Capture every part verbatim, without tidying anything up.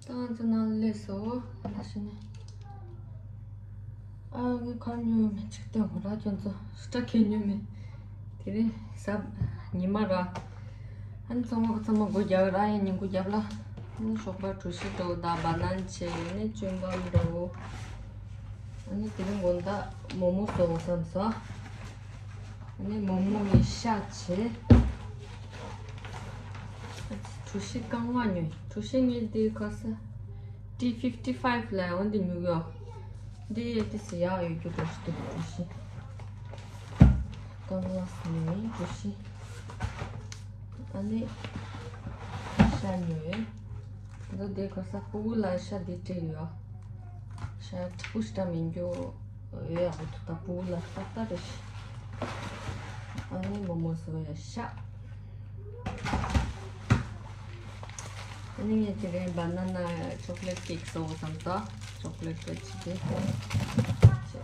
ད་ང་ཚོ་ནང་སླེབས་སོང་། ད་ཕྱིན་ནས། ཨ། ངས་ཁར་ཉོས་མེད་ཅིག་སྟོན་དགོས་ར། ཁྱོད་ཚོ་སྐྲ་ཁེ་ཉོས་མེད། དེ་རིང་གཟའ་ཉི་མ་ར། ཨ་ནི་ཚང་མ་ཚང་མ་སྒོ་རྒྱག་ར། ཡིན་ཉིན་སྒོ་རྒྱབ་ལ། ཨ་ནི་ཞོགས་པ་གྲོ་ཞིབ་འགྲོ་དང་། བ་ནན་བྱས། ཨ་ནི་ཅུན་གམ་འགྲོ། ཨ་ནི་དེ་རིང་དགོང་དག་མོག་མོག་བཟོ་དགོས་བསམ་སོང་། ཨ་ནི་མོག་མོག་གི་ཤ་བྱས། གྲོ་ཞིབ་རྐང་པ་ཉོས། གྲོ་ཞིབ་ངས་འདི་ག་ས། ཏི་ཕིཕ་ཊི་ཕའིབ་ལ་འོ་འདི་ཉོས་ཡོད། འདི་ཡས་ཏི་སི་ཡག་ཡོད་རྒྱུ་འདྲ་ཞིག་འདུག་གྲོ་ཞིབ། རྐང་པ་ཉོས། གྲོ་ཞིབ། ཨ་ནི་ཤ་ཉོས། འདི་འདི་ག་ས། ཕྲུ་གུ་ལ་ཤ་འདི་སྤྲད་ཡོད། ཤ་ཕྲུ་གུ་ཤ་མི་འགྱོ། ཨེ། ཡག་པོ་འདུག་ད་ཕྲུ་གུ་ལ་ཏག་ཏག་རེད། ཨ་ནི་མོག་མོག་བཟོ་ཡ་ཤ། ཨ་ནི་ངས་དེ་རིང་བ་ན་ན་ཅོག་ལེཊ་ཀེག་བཟོ་དགོས་བསམ་སོང་། ཅོག་ལེཊ་ཀེག་བྱས་ཏེ།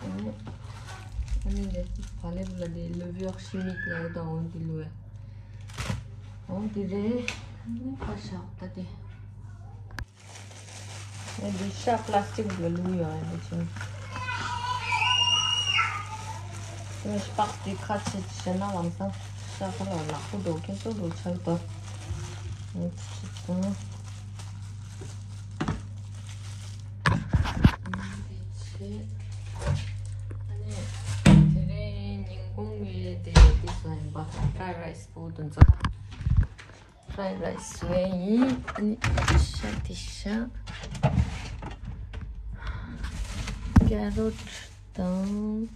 ཨ་ནི་ཨ་ནི་འདི་བ་ལེབ་ལ་དེ་ལུ་བིའོ་ཤི་མིག་ལ་ཡོད་དང་འོ་འདི་ལུ་ཡ། འོ་འདི་རེད། ཨ་ནི་ཕར་བཞག་ད་དེ། ཨེ། འདི་ཤ་པ་ལ་སི་ཊིག་ལ་བླུགས་ཡོད། ཨེ། འདི་ཅིང་། ཨེ། སྤགས་འདི་ཁ་ཕྱེ་བྱས་ན་ལམ་སང་ཤ་ཁ་ལ་ནག་པོ་འགྲོ་མཁན་ཚོ་འགྲོ་ཆགས་དོ། ཨེ། འདི་ཅིག་དང་། འདི་བྱས། ཨ་ནི་དེ་རིང་ཉིན་གུང་གི་དེ་འདི་བཟོ་ཡིན་པ། ཕ་རའེ་རའི་སི་པོ་དེ་ཚོ། ཕ་རའེ་རའི་སི་བཟོས་ཡིན། ཨ་ནི་ཤ་དེ་ཤ། ཀེ་རོཊ་དང་།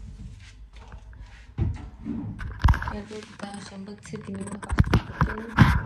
ཀེ་རོཊ་དང་གཞན་པ་ཚིག་དེ་མིན་ན་ག་རེ་ཡོད།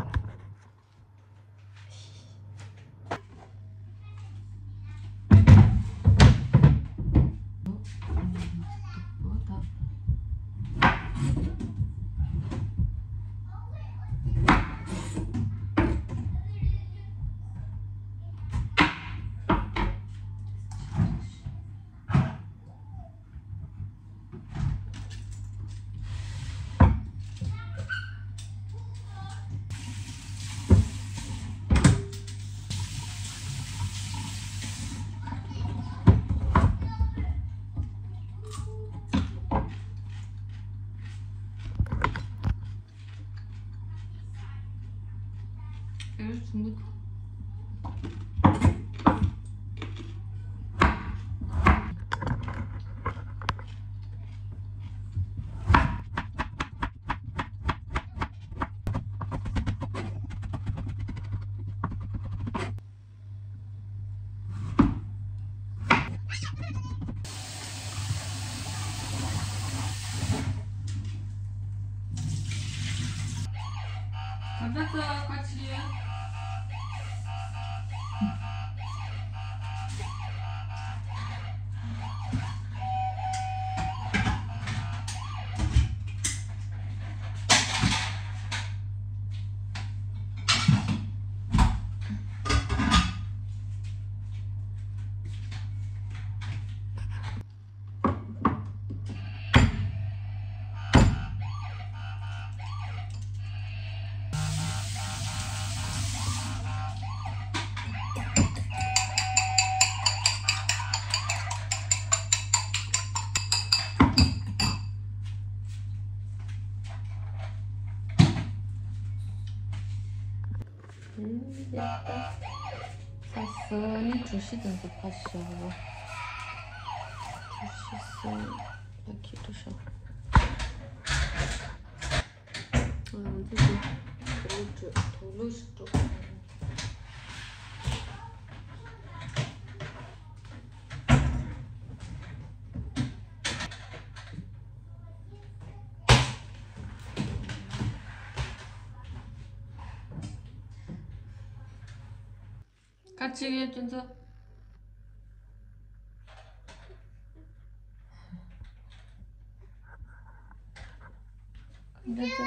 ཡག་པོ། ས་སོ་ནི་གྲོ་ཞིབ་དང་ཚོ་ཕར་བཞག་རོགས། གྲོ་ཞིབ་སོ་ཕ་གི་འགྲོ་ཤོག་ང་ཚོ་དེ་དུག་ལོག་དུག་ལོག་ཞིག་འགྲོ། ཁ་ཅིག་ཡོད་ཁྱོད་ཚོ། འདི་ཚོ།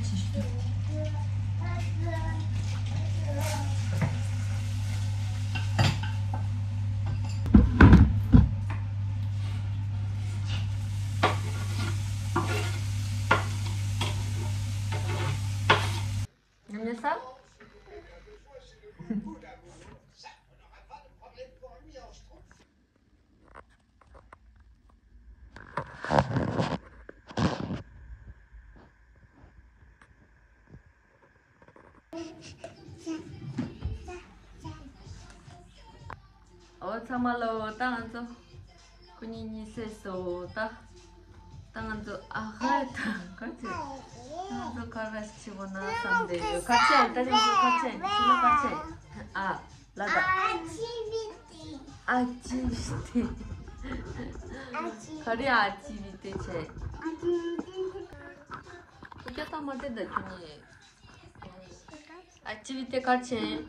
ཉམས་ལེན་ས། ཨོ་ཚང་མ་ལོ། ད་ང་ཚོ་ཁོ་གཉིས་གཉིད་སད་སོང་། ད་ད་ང་ཚོ་ཨ་ཧ་ད་ག་ཚོད་ད་ང་ཚོ་ག་རེ་བྱེད་དགོས་ན་བསམ་བསྡད་ཡོད། ག་ཚོད་ད་ང་ཚོ་ག་ཚོད་ཕྱི་ལོ་ག་ཚོད་ཨ། ལ་ད། ཨ་ཅི་བི་ཏི། ཨ་ཅི་བི་ཏི། ག་རེ་ཨ་ཅི་བི་ཏི་བྱས། ཁོ་སྐད་གཏོང་མ་བདེ་ད་ཁྱོད་ནི། ཨ་ཅི་བི་ཏི་ག་རེ་བྱས།